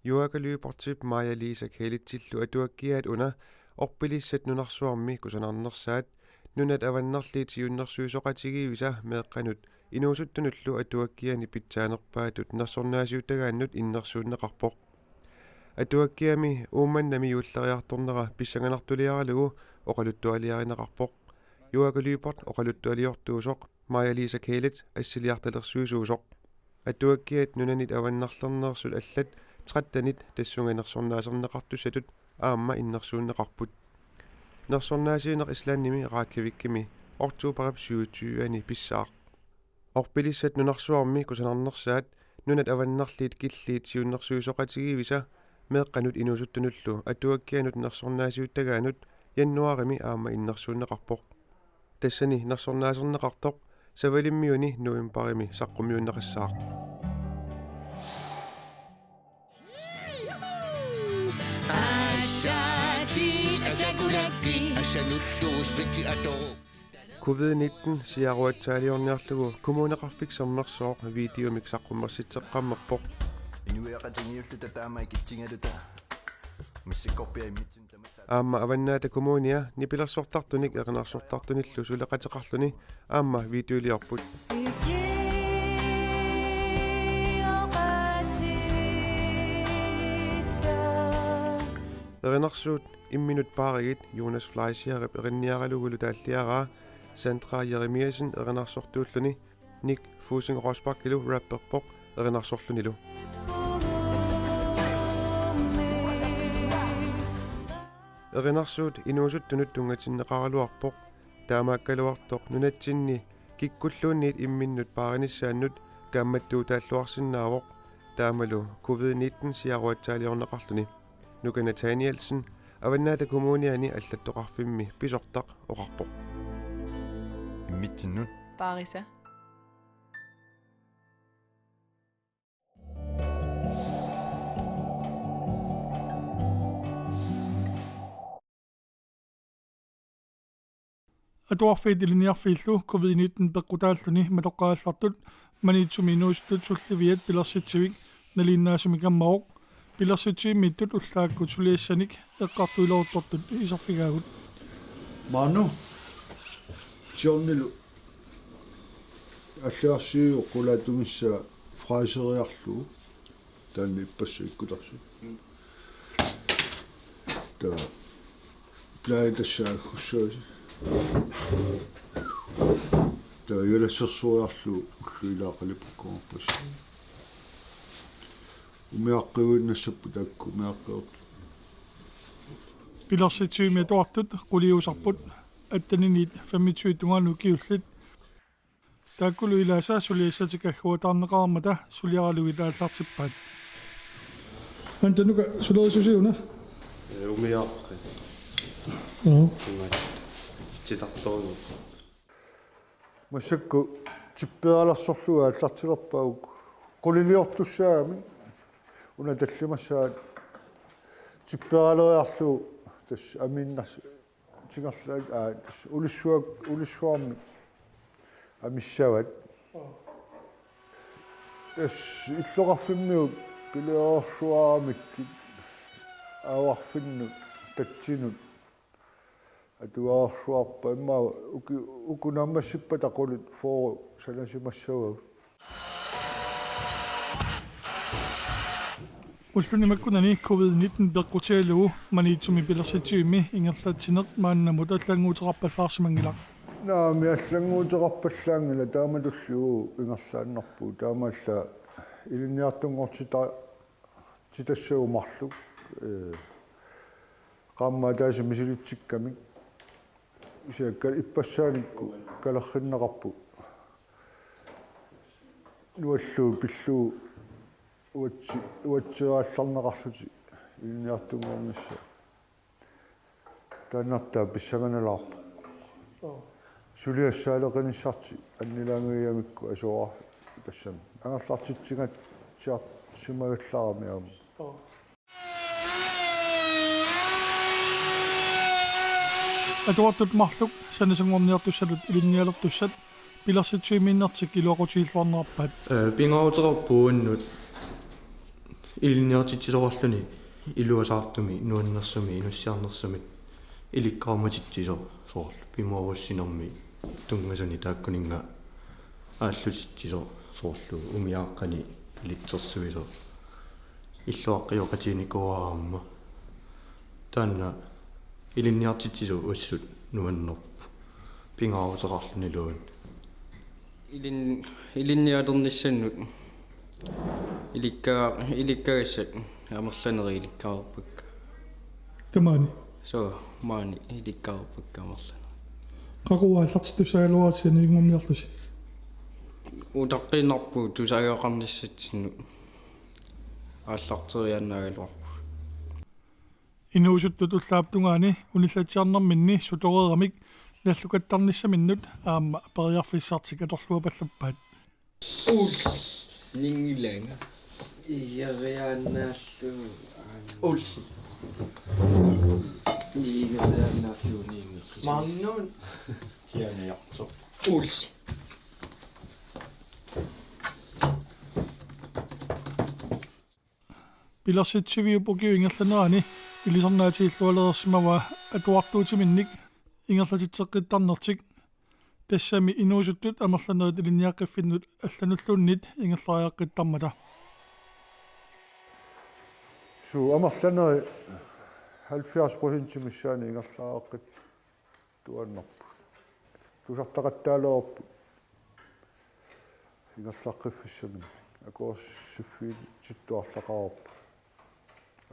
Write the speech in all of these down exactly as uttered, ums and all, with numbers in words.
Juaaka Lybertip Maja-Liisa Kælitzillu atuakkiaat una orpilissat nunarsuarmi kusanarnersaat Nunat Avannarliit Siunnersuisoqatigiivisa meeqqanut inuusuttunullu atuakkiani pitsaanerpaatut nersornaasiuttagaannut innersuunneqarpoq. Atuakkiami Uummannami juulleriartornera pissanganartuliaralugu oqaluttualiarineqarpoq. Juaaka Lybert oqaluttualiortuusoq, Maja-Liisa Kælitz assiliartalersuisuusoq. Atuakkiat nunanit avannarlerneersut allat trettenit tassunga nersornaaserneqartussatut aamma innersuunneqarput. Nersornaasiineq Islandimi Reykjavikimi oktoberip syvogtyve-ani pissaaq. Orpilissat nunarsuarmi kusanarnersaat Nunat Avannarliit Killiit Siunnersuisoqatigiivisa meeqqanut inuusuttunullu atuakkianut nersornaasiuttagaannut januaarimi aamma innersuunneqarpoq. Tassani nersornaaserneqartoq Savalimmiuni novembarimi saqqummiunneqassaaq. Covid nitten siaruatsaaliorniarlugu Kommuneqarfik Sermersooq videomik saqqummersitseqqammerpoq. Inuiaqatigiilluta taama ikitsigaluta massakkut immitsinnut tamatta. Aamma Avannaata Kommunia nipilersortartunik erinarsortartunillu suleqateqarluni aamma videoliorput. Erinarsuut imminut paarigit Jonas Fleischerip erinniaralugulu taalliaraa Sandra Jeremiassen erinarsortuulluni Nick Fussing Rosbachillu rapperpoq erinarsorlunilu. Erinarsuut inuusuttunut tunngatinneqaraluarpoq, taamaakkaluartoq nunatsinni kikkulluunniit imminnut paarinissaannut kaammattuutaalluarsinnaavoq, taamalu covid nitten siaruatsaaliorneqarluni. Nuka Nathanielsen Avannaata Kommuniani allattoqarfimmi pisortaq oqarpoq. Immitsinnut. Paarisa. Atuarfiit ilinniarfiillu covid nitten peqqutaalluni matoqqaallartut Maniitsumi inuusuttut sulliviat pilersitsivik nalinginnaasumik ammavoq. Pilersitsivimmiittut ullaakkut suliassanik eqqartuileruttortut iserfigaagut. Maanna Johnnilu alliarsiivoq qulaatungissaa fraiseriarlugu. Taanna ippassaq ikkutarsi. Taava plaade tassa aaggussavasi. Taava jualassersoriarlugu ullut ilaat qalipakkumaarpasi. Umiaqqiuinnassapput taakku umiaqqiortut. Pilersitsivimmi atuartut quliusarput atteniniit femogtyve tungaanut ukiullit. Taakkulu ilaasa suliassatik agguataarneqarmata suliaralugit aallartippaat. Anta, Nuka, sulerisusi una? Ee, umiaqqi. Joo. Ima titartorlugu. Massakkut tipperalersorlugu aallartilerpaavoq. Quliliortussaagami una tallimassaat tipperaleriarlugu tassa aminnars- Tingerlaat, aa, tassa ulissuak-, ulissuarmik amissavat. Tassa illoqarfimmiut pilereersuaramikkit aavarfinnut tatsinut atugareersuarput, immaqa uki-, uku naammassippata qulit fyrre sanasimassavagut. Ulluni makkunani covid nitten peqqutigalugu Maniitsumi pilersitsivimmi ingerlatsineq maannamut allannguuteqarpallaarsimanngilaq. Naamik, allannguuteqarpallaanngilaq, taamatullu ingerlaannarpugut. Taamaallaat ilinniartunngortita-, titassagut marluk, ee, qaammat ataaseq misilitsikkamik. Kisianni ippassaanikku kalerrinneqarput. Nuallugu pillugu uatsi-, uatsiaallarneqarlutik ilinniartunngornissaat. Taannartaa pissanganalaarpoq. Suliassaaleqinissartik annilaangigamikkit asoraa tassami. Angerlartitsigatsiarsimagallaramik aamma. Atuartut marluk sanasunngorniartussatut ilinnialertussat pilersitsivimmiinnertik iluaqutigilluarnerarpaat. Ee, pingaaruteqarpoq uannut Ilinniartitsisoqarluni iluasaartumik nuannersumik inussiarnersumik ilikkagumatitsisoq, soorlu pimoorussinermi tunngasuni taakkuninnga aallutitsisoq, soorlu umiaaqqani ilitsersuisoq illuaqqioqatiginikuuara aamma. Taanna ilinniartitsisoq assut nuannerpoq pingaaruteqarluniluunniit. Ilin-, ilinnialernissannut ilikka-, ilikkagassat amerlanerit ilikkareerpakka. Tamaani. Suu, maani ilikkareerpakka amerlanerit. Qaqugu aallartittussaagaluarpisi sanianngorniarlusi? Utaqqiinnarpugut tusagaqarnissatsinnut aallarteriaannaagaluarpugut. Inuusuttut ullaap tungaani unillatsiarnerminni sutoreeramik nallukattarnissaminnut aamma periarfissartik atorluapallappaat. Uls. Ningilanga. Igeriaannaallu. Uls. Nigeriaannaallu niingeqi. Maannun. Kianiartoq. Uls. Pilersitsiviup ukiup ingerlanerani ilisarnaatigillualereersimavaa atuartuutiminnik ingerlatitseqqittarnertik, tassami inuusuttut amerlanerit ilinniaqqiffinnut allanulluunniit ingerlariaqqittarmata. Suu, amerlanerit halvfjerds procent missaani ingerlariaqqittuaannarput. Tusartaqattaalereerput ingerlaqqiffissaminnik. Akuersiffiitittuarlaqareerput.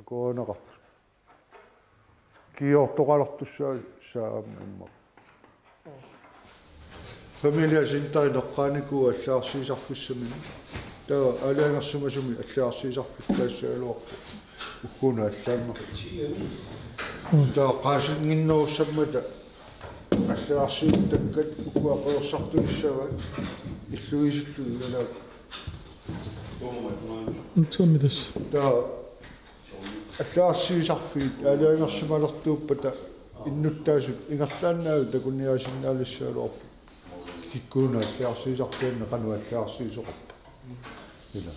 Akuerineqartut. Kiiortoqalertussaassaaq aamma immaqa. Familiecenteri eqqaanikuuvoq allagarsiisarfissaminnik. Taava aalajangersimasumi allagarsiisarfittaassagaluarpoq. Ukkuuna allaannaq. Taava qaasinnginnerussammata allagarsiuttakkat ukua qeersartussavaat illugisillugit ilaat. Utsummi tassa. Taava allagarsiisarfiit aalajangersimalertuuppata innuttaasut ingerlaannaq takuniaasinnaalissagaluarput. Kikkuuna allagarsiisarfianni qanoq allagarsiisoqarpa. Ila.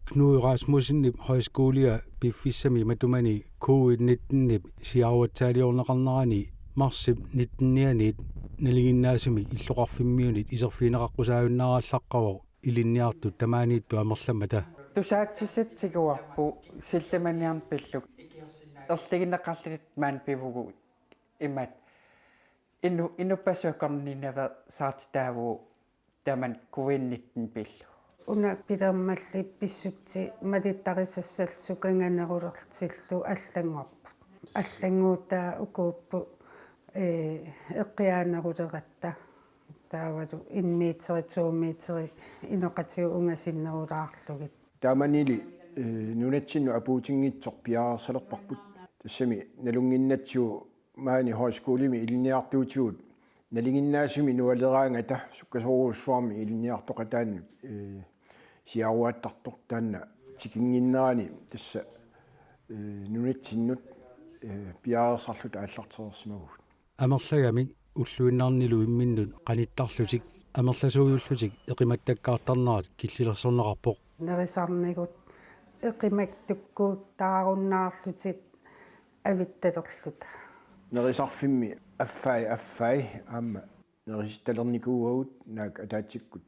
Knud Rasmussenip højskolia piffissami matumani covid nittenip siaruatsaaliorneqarnerani marsip nittennianiit nalinginnaasumik illoqarfimmiunit iserfigineqaqqusaajunnaaraallaqqavoq ilinniartut tamaaniittut amerlammata. Tusaatsissatut tiguarput sillimaniarneq pillugu. Erligineqarluta maani pivugut imaat inu-, inuppassuit akornanniinnaveersaartitaavugut tamanna covid nitten pillugu. Una pilermalli pissutsit malittarisassallu sukanganerulertillu allanngorput. Allannguutaa ukuupput, ee, eqqiaaneruleratta. Taavalu en meteri, to meteri inoqatigut ungasinnerulaarlugit. Taamanili, ee, nunatsinnut apuutinngitsoq piareersalerparput. Tassami nalunnginnatsigu maani højskolimi ilinniartuutigut nalinginnaasumik nualeraangata sukkasoorujussuarmik ilinniartoqataannut, ee, siaruaattartoq taanna tikinnginnerani tassa, ee, nunatsinnut, ee, piareersarluta aallartereersimavugut. Amerlagamik ulluinnarnilu imminnut qanittarlutik amerlasuujullutik eqimattakkaartarnerat killilersorneqarpoq. Nerisarnigut eqimattukkuutaarunnaarlutik avittalerluta. Nerisarfimmi affai affai aamma nerisittalernikuuagut naak ataatsikkut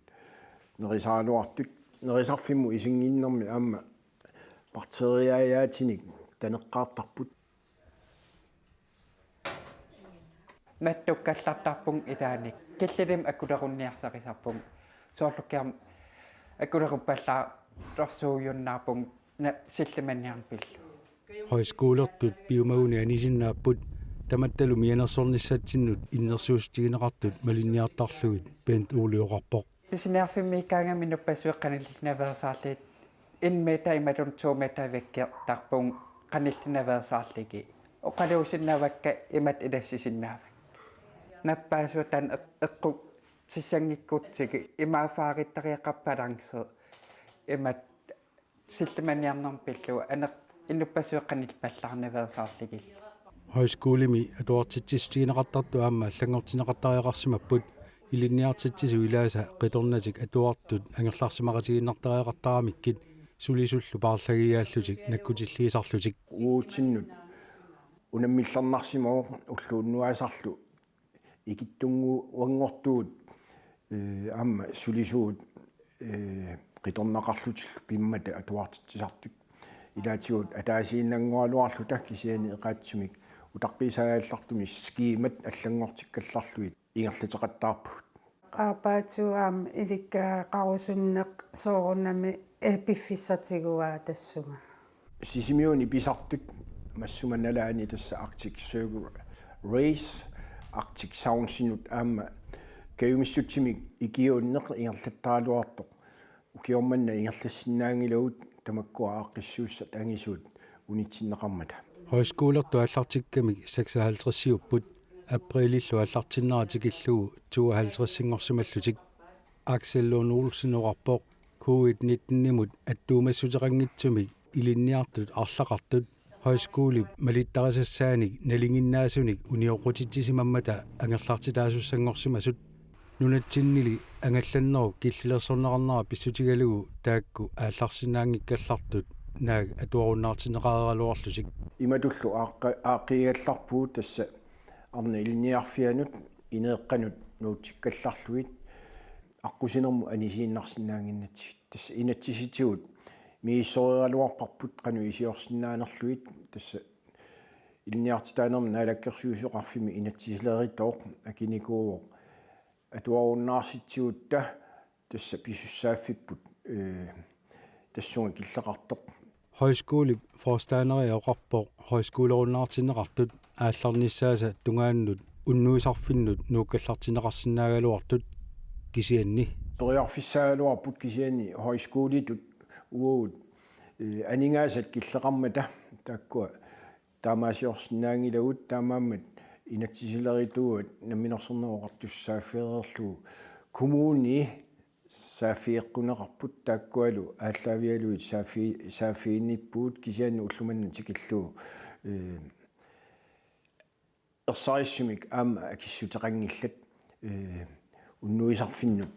nerisaraluartut. Nerisarfimmut isinnginnermi aamma bakteriaajaatinik taneqqaartarput. Nattukkallartarpunga ilaanni. Killilermik akulerunniarsarisarpunga. Soorlu kiam akuleruppallaartorsuujunnaarpunga na-, sillimaniarneq pillugu. Højskolertut piumaguni anisinnaapput tamattalu mianersornissatsinnut innersuussutigineqartut malinniartarlugit Bent Ole oqarpoq. Pisiniarfimmiikkaangami inuppassuit qanillinaveersaarlugit en meter imaluunniit to meter vækkertarpunga qanillinaveersaarlugit. Oqaluusinnaavakka imatut ilassisinnaavakka. Nappaassuaq taanna eq-, eqqussissanngikkutsigu imaaffaarittariaqarpoq balance imatut sillimaniarnermut pillugu aneq-, inuppassuit qanillipallaarnaveersaarlugillu. Højskolimi atuartitsissutigineqartartut aamma allanngortinneqartariaqarsimapput, ilinniartitsisut ilaasa qitornatik atuartut angerlarsimaqatigiinnartariaqartaramikkit sulisullu paarlagiaallutik nakkutilliisarlutik. Uatsinnut unammillernarsimavoq ulluunnuaasarlu ikittunnguanngortugut, eh, aamma sulisugut, eh, qitornaqarlutillu pimmata atuartitsisartut. Ilaatigut ataasiinnanngualuarluta kisianni eqaatsumik utaqqiisaagallartumik skiimat allanngortikkallarlugit ingerlateqattaarpugut. Aapaatsuut aamma ilikkagaqarusunneq soorunami, eh, piffissaq tiguaa tassunga. Sisimiuni pisartut massuma nalaani tassa Arctic Circle Race, Arctic Soundsinut aamma kajumissutsimik ikiuunneq ingerlattaraluartoq. Ukioq manna ingerlassinnaanngilagut tamakkua aaqqissuussat angisuut unitsinneqarmata. Højskolertut aallartikkamik seksoghalvtredsiupput, aprilillu aallartinnera tikillugu tooghalvtredsinngorsimallutik. Axel Lund Olsen oqarpoq covid nitten-imut attuumassuteqanngitsumik ilinniartut arlaqartut højskolip malittarisassaanik nalinginnaasunik unioqqutitsisimammata angerlartitaasussanngorsimasut. Nunatsinnili angallannerup killilersorneqarnera pissutigalugu taakku aallarsinnaanngikkallartut naak atuarunnaartinneqareeraluarlutik. Imatullu aaqqa-, aaqqiigallarpugut tassa arnat ilinniarfianut ineeqqanut nuutsikkallarlugit aqqusinermut anisiinnarsinnaannginnatsigit. Tassa inatsisitigut misissoreeraluarparput qanoq iliorsinnaanerlugit, tassa ilinniartitaanermi Naalakkersuisoqarfimmi inatsisilerituuvoq akinikuuvoq atuarunnaarsitsigutta tassa pisussaaffipput, eh, tassunga killeqartoq. Højskolip forstanderi oqarpoq højskolerunnaartinneqartut aallarnissaasa tungaannut unnuisarfinnut nuukkallartinneqarsinnaagaluartut kisianni. Periarfissaagaluarput kisianni højskolitut uagut, eh, aningaasat killeqarmata taakkua taamaasiorsinnaanngilagut, taamaammat inatsisilerituuat Namminersornermut Oqartussaaffeereerlugu kommuni saaffigeqquneqarput, taakkualu aallaavigalugit saaffi-, saaffiginnippugut kisianni ulloq manna tikillugu, eh, ersarissumik aamma akissuteqanngillat, eh, unnuisarfinnut,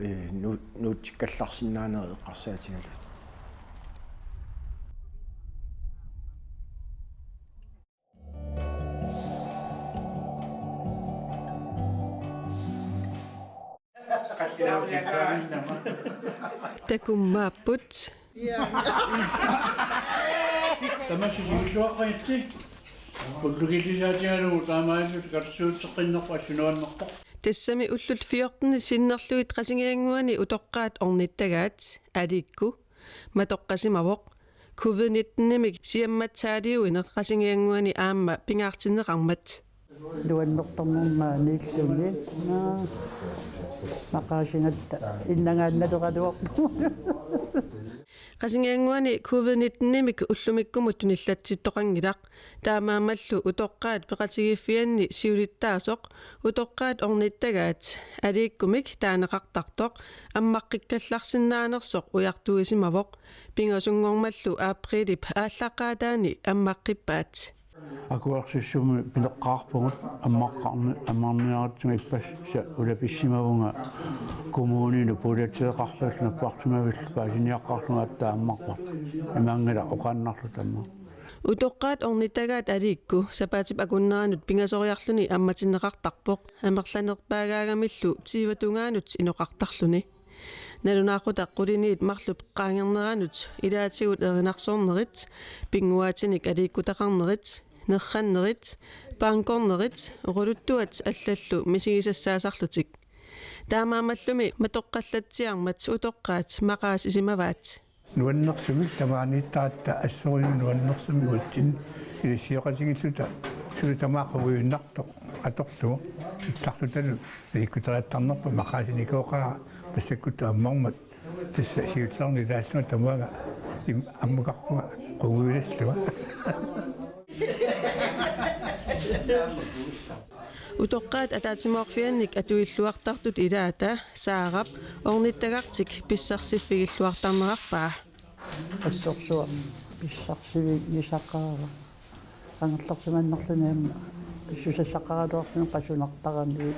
eh, nu-, nuutsikkallarsinnaanerit eqqarsaatigalugit. Takummaapput. Tamassi siulluaqqajatsi. Ullukilisaatigaalu taamaalilluta katersuutseqqinnerput assunuannerpoq. Tassami ullut fjorten sinnerlugit Qasigiannguani utoqqaat ornittagaat Aliikku matoqqasimavoq. Covid nitten-imik siammatsaaliuineq Qasigiannguani aamma pingaartinneqarmat. Nuannertornerma niilluni. Naa. Maqaasigatta innangaannaleraluarpugut. Qasigiannguani covid nitten-imik ullumikkumut tunillatsittoqanngilaq. Taamaammallu utoqqaat peqatigiiffianni siulittaasoq utoqqaat ornittagaat Aliikkumik taaneqartartoq ammaqqikkallarsinnaanersoq ujartuisimavoq. Pingasunngormallu aprilip aallaqqaataani ammaqqippaat. Akuersissummik pineqqaarpugut ammaqqarni-, ammarniaritsunga ippassaq ulapissimavunga kommuninut puulatseeqarluta napparsimavillu paasiniaqqaarlunga aatsaat ammarpara. Imaanngilaq oqaannarluta aamma. Utoqqaat ornittagaat Aliikku sapaatip akunneranut pingasoriarluni ammatinneqartarpoq amerlanerpaagaagamillu tyve tungaanut inoqartarluni. Nalunaaqutaq quliniit marluk qaangerneranut ilaatigut erinarsornerit, pinnguaatinik aliikkutaqarnerit, nerrannerit, bankornerit, oqaluttuat allallu misigisassaasarlutik. Taamaammallumi matoqqallatsiarmat utoqqaat maqaasisimavaat. Nuannersumik tamaaniittaratta assorujuk nuannersumik uatsinnut ilissisoqatigiilluta suli tamaat qungujuinnartoq atorlugu illarlutalu aliikkuteriattarnerput maqaasinikooqaara massakkut ammarmat tassa siullerni ilaallunga tamaanga im-, ammukarpunga qungujulallunga. Utoqqaat ataatsimoorfiannik atuilluartartut ilaata Saarap ornittagartik pissarsiffigilluartarnerarpaa. Assorsuaq pissarsivigisaqaara. Angerlarsimannerluni aamma susassaqaraluarluni qasunartarami.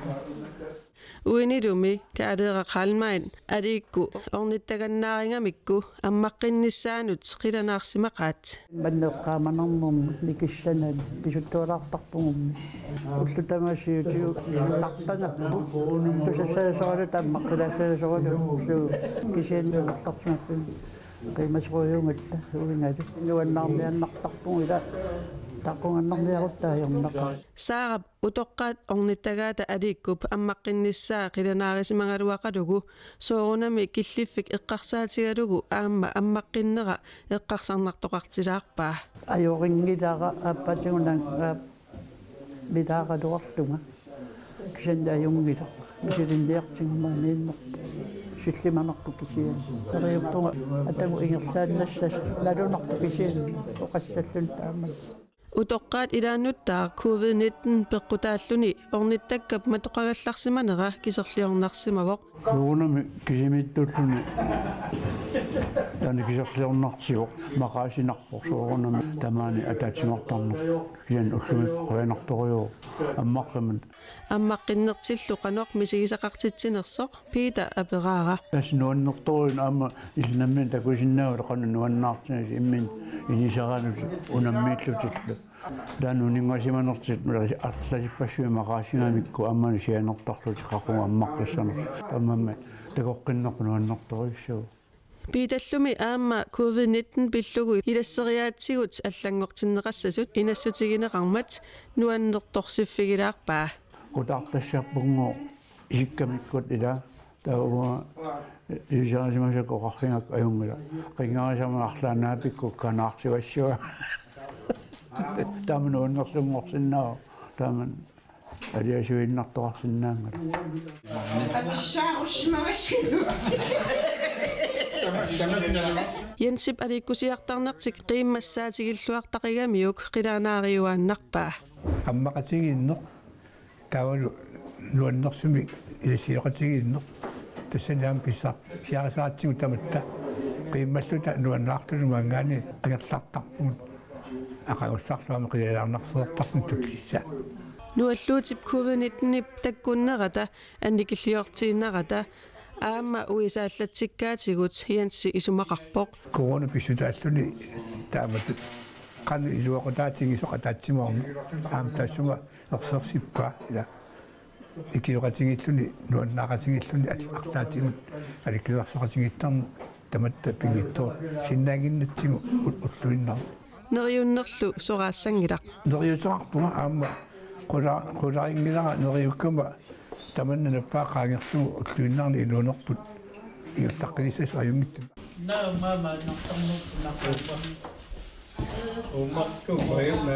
Uinilumi Kaaleera Kalmain aliikku ornittagannaarigamikku ammaqqinnissaanut qilanaarsimaqaat. Manneqqaamanermum nikissanani pisuttualaartarpugummi. Ullut tamaasiutigut tartanappu. Tusassaasoralu taammaqqilaassaasoralu suu kisianni angerlarsimapput. Qiimasorujuugatta uingalu. Nuannaarniannartarpugut ila taqqugannarniarutta ajornaqaaq. Saarap utoqqaat ornittagaata aliikkup ammaqqinnissaa qilanaarisimagaluaqalugu soorunami killiffik eqqarsaatigalugu aamma ammaqqinnera eqqarsarnartoqartilaarpaa. Ajorinngilaq aappaatiguna aap- milaaraluarlunga. Kisianni ajunngilaq. Misilinniartigumaniinnerpoq. Sillimanerpoq kisianni. Neriuppunga atagu ingerlaannassasoq nalunarpoq kisianni. Oqassalluni taama. Utoqqaat ilaannuttaaq covid nitten peqqutaalluni ornittakkap matoqagallarsimanera kiserliornarsimavoq. Soorunami kisimiittuulluni taanna kiserliornarsivoq maqaasinarpoq soorunami tamaani ataatsimartarneq. Kisianni ullumi qujanartorujuuvoq ammaqqimmat. Ammaqqinnitsillu qanoq misigisaqartitsinersoq Peter aperaara. Tassa nuannertorujuuvoq aamma illit nammineq takusinnaavutit qanoq nuannaartigisoq imminut ilisaralutit unammiillutillu. Taanna uninngasimanertigut arlalippassuit maqaasigamikku aamma sianertarlutik qaqugu ammaqqissanersoq. Taamaammat takoqqinnerput nuannertorujussuuvoq. Peterlumi aamma covid nitten pillugu ilasseriaatsigut allanngortinneqassasut inassutigineqarmat nuannertorsiffigilaarpaa. Qutaartassarpunngooq isikkamikkut ila taava ilisarisimasakka oqarfigakku ajunngilaq. Qinngarisama arlaannaapikku kanaarsivassua. Taama nuannerlunngorsinnaavoq. Taama aliasuinnartoqarsinnaanngilaq. Jensip aliikkusiartarnertik qiimmassaatigilluartaqigamiuk qilanaariuaannarpaa. Ammaqatigiinneq taavalu nuannersumik ilissioqatigiinneq. Tassani aamma pisa- pisiarisaratsigu tamatta qiimmalluta nuannaarluta maanngaanniit angerlartarpugut. Aqagussarlu aamma qilanaarnarsereertarluni takusissaa. Nualluutip covid nittenip takkunnerata annikilliortiinnarata aamma uisaallatsikkaatigut Jensi isumaqarpoq. Corona pissutaalluni taamatut qanoq iluaqutaatigisoq ataatsimoorneq aamma taassuma ersersippaa ila ikioqatigiilluni nuannaaqatigiilluni al- arlaatigut alikkilersoqatigiittarneq tamatta pinngitsoorsinnaannginnatsigu u- ulluinnarni. Neriunnerlu soraassanngilaq. Neriuteqarpunga aamma qula- qularinngilara neriukkama tamanna nappaa qaangerlugu ulluinnarni inuunerput ingerlaqqinissasut ajunngitsumik. Naa maama naqarnerput naqarpa. Umartu maama.